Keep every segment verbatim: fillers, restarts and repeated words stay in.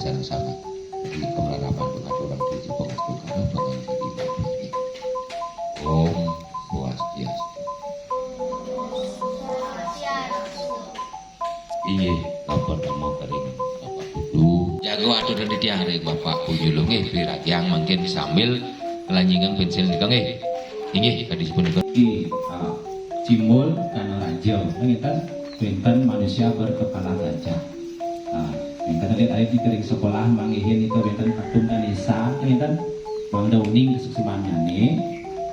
Sareng sami. Jadi, kemlarapan dengan orang tua, pangastukan, pangastukan. Om Swastiastu. Inggih, lapor nama kering Bapak Putu. Jago atur dan titiang ring Bapak Punyulu nggih, piragi mangkin sambil kelanjingan pensil nika nggih. Inggih, kadi sapunika. Di, ah, Cimbul Kanaraja, ngeten, wenten manusia berkepala gajah. Ah, wenten tadi, tadi di kering sekolah manggihin itu wenten patung Ganesha, ngeten, mangda uning kesuksmannyané.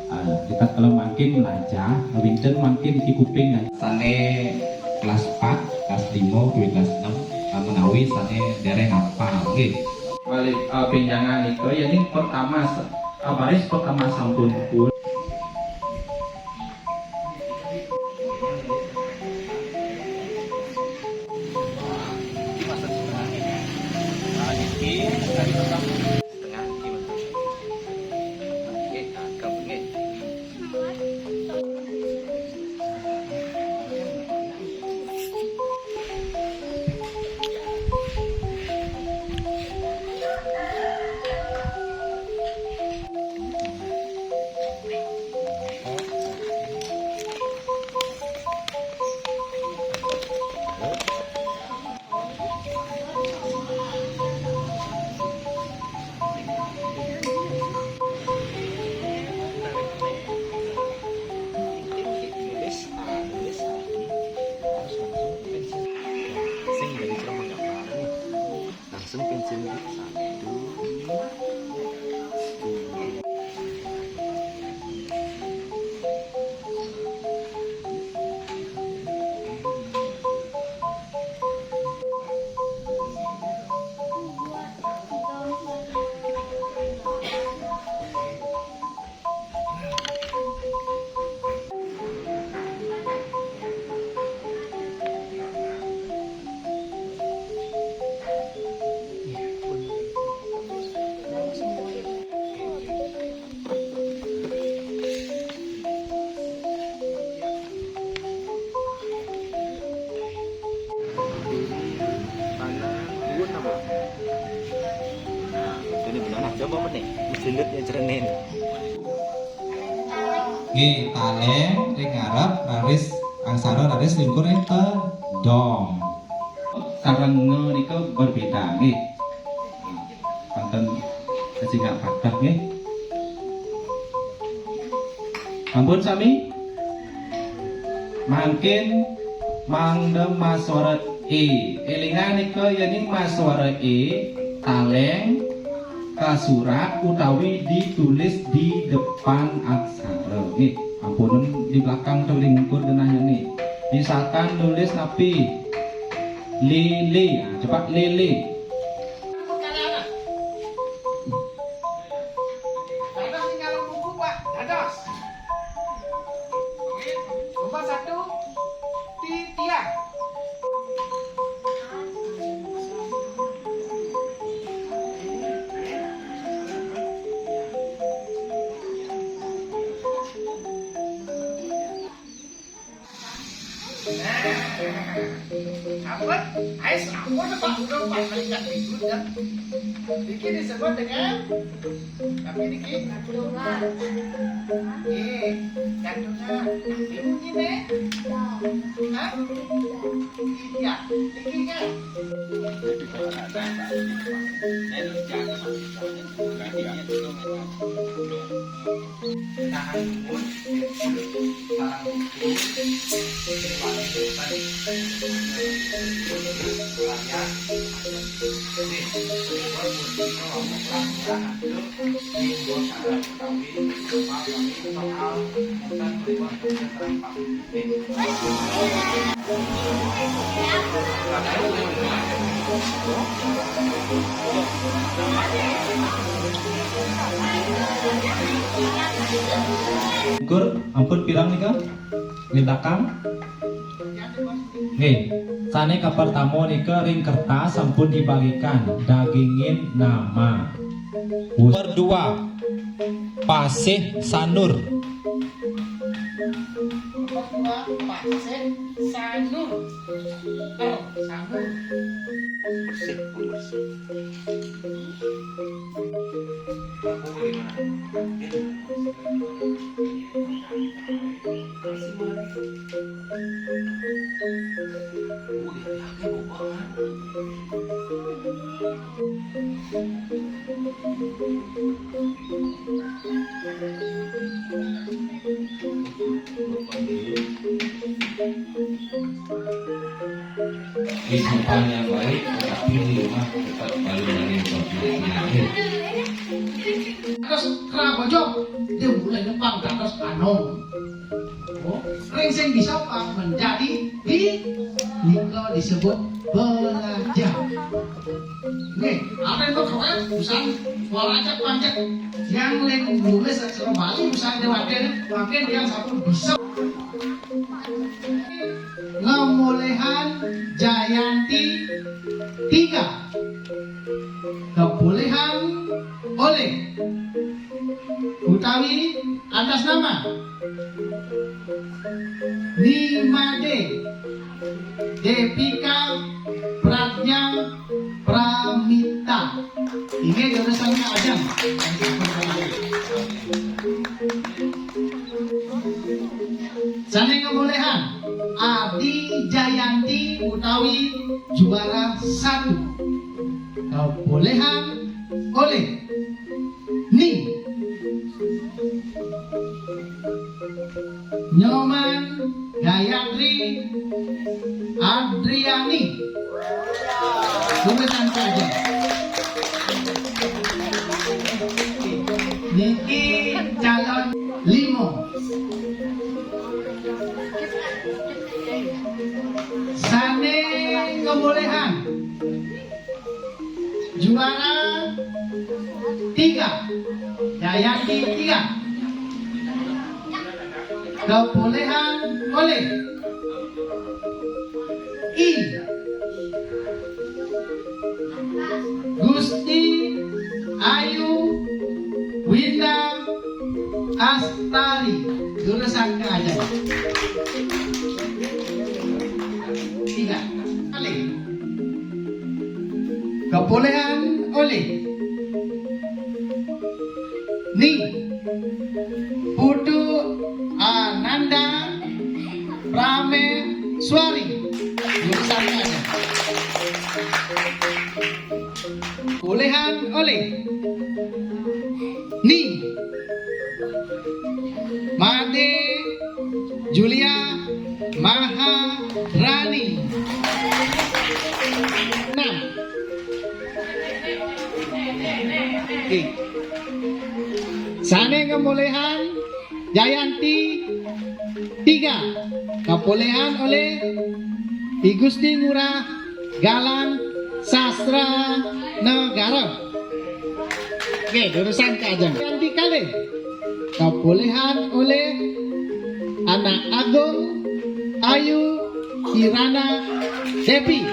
Ah, kita kalau mangkin melajah, wenten mangkin di kuping sané kelas empat, kelas lima, utawi kelas enam, ah, menawi sané dereng apal, nggih. Malih, ah, pinjangan itu, ya, ini pertama, ah, baris pertama sampun full. Setengah niki, Mas. Nggih, cakep nggih. Sing jadi cermin gambar nih. Langsung pensil satu. Ini benar, nah, coba meneh. Mesin yang cerenin. Nggih, taléng ring ngarep, raris angsara, raris lingkur ring tedong. Sareng nga nika berbeda, nggih. Wonten sesingak patah, nggih. Ampun sami. Mangkin mangda maswara E. Élingang nika, yéning maswara E, taléng, kasurat utawi ditulis di depan aksara. Nggih, ampunun di belakang tuh lingkur genahnya nih. Misalkan nulis napi? Lili. Nah, coba lili. Dados ning ngalem buku, Pak. Dados. Nomor satu, titiang. Nah, apa? Ais apa tuh, Pak? Udah, Pak, kali kan ribut, kan? Niki disebut dengan, tapi niki gantungan. Nggih, gantungan. Tapi bunyi nih. Hah? Iya, niki kan. Jadi, jangan sampai tahan umur, sarang umur, Gur, ampun pirang nika? Di belakang. Nggih, sané kapertama nika ring kertas sampun dibagikan, dagingin nama. Nomor dua, Pasih Sanur. Nomor dua, Pak Sik Sanur. Oh, Sanur. Sik, Sanur. Kehidupan yang baik, tetapi di rumah tetap malu-malu, terus kerabojo, dia mulai nyepang terus anong. Oh, ring sing disepang menjadi di nika disebut belajar. Nih, apa itu keren? Busan suara aja panjang. Yang lain nulis aksara Bali, busan dia makin, makin dia satu bisa. Ngemulihan Jayanti tiga. Kepulihan oleh utawi atas nama Nimade Depika Pratnya Pramita. Ini jurusannya Ajeng. Sané kepulihan Adi Jayanti utawi juara satu. Kepulihan oleh Ni Nyoman Gayatri Adriani. Tepuk tangan saja. Niki calon limo. Sané kemulihan juara tiga, Jayanti tiga. Kepulihan oleh I Gusti Ayu Winda Astari. Jurusan keajaran. Tiga kali. Kepulihan oleh Ni Putu Ananda Prameswari. Jurusannya ada. Kepulihan oleh Ni Made Julia Maharani. Enam. Oke. Sané kemulihan Jayanti tiga. Kepulihan oleh I Gusti Ngurah Galang Sastra Negara. Oke, jurusan keajaran. Jayanti kalih. Kepulihan oleh Anak Agung Ayu Kirana Devi.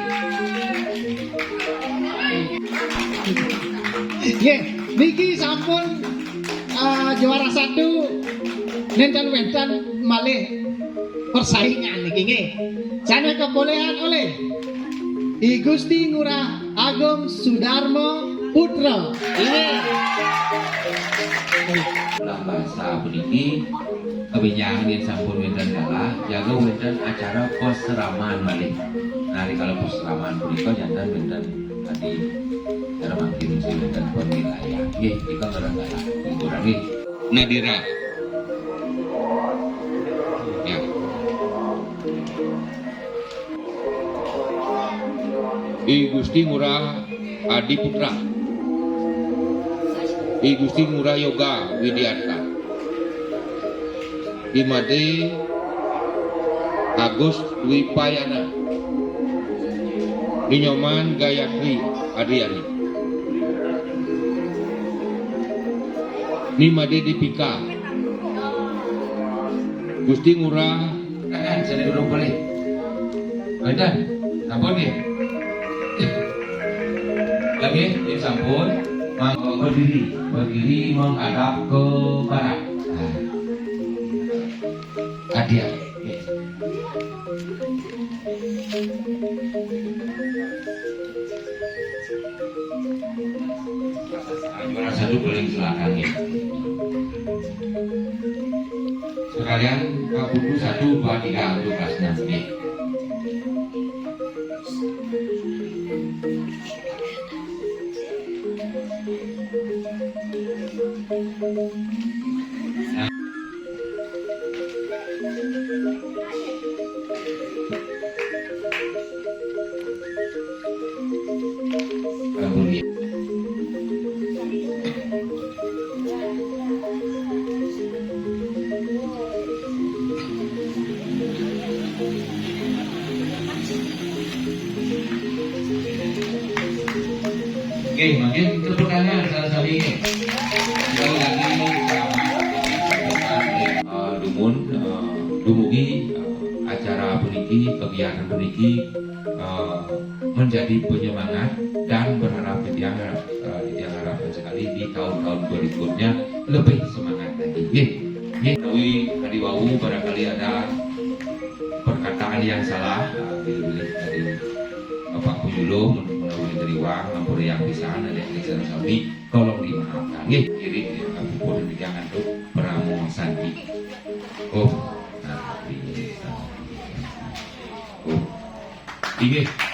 Nggih, niki sampun, eh, juara satu, nénten wénten malih persaingan niki nggih. Sané kepulihan oleh I Gusti Ngurah Agung Sudarmo Putra. Inggih. Ulah basa puniki, kabinjang yén sampun wénten galah, jaga wénten acara pasraman malih. Nah, rikala pasraman punika janten wénten tadi cara mangkin wénten pamilayah. Nggih, nika ngarang galah. Hiburan nggih. Nadira. Ya. I Gusti Ngurah Adi Putra. I Gusti Ngurah Yoga Widiarta. I Made Agus Dwi Payana. Ni Nyoman Gayatri Adriani. Ni Made Dipika. Gusti Ngurah Kakan, sané durung boleh. Wénten. Sampun nggih. Lagi, nggih sampun. Mangga berdiri, berdiri menghadap ke barat. Nah. Adik. Nggih. Juara satu paling selatan, nggih. Sekalian, Pak Putu, satu, dua, tiga untuk kelas enam, nggih. Oke, mungkin tepuk tangan salah satu ini. Sekali lagi, selamat, eh, dumun, eh, dumugi, eh, acara puniki, kegiatan puniki, eh, menjadi penyemangat dan berharap titiang, eh, titiang harapkan sekali di tahun-tahun berikutnya lebih semangat lagi. Nggih. Nggih, menawi tadi wau barangkali ada perkataan yang salah, eh, bilih-bilih dari Bapak Pujulung, menawi dari wau, ampun yang pisan, ada yang pisan sami, tolong dimaafkan. Nggih, kiri, ya, puput demikian untuk Paramo Santi. Oh, nah, ini. Oh. Inggih.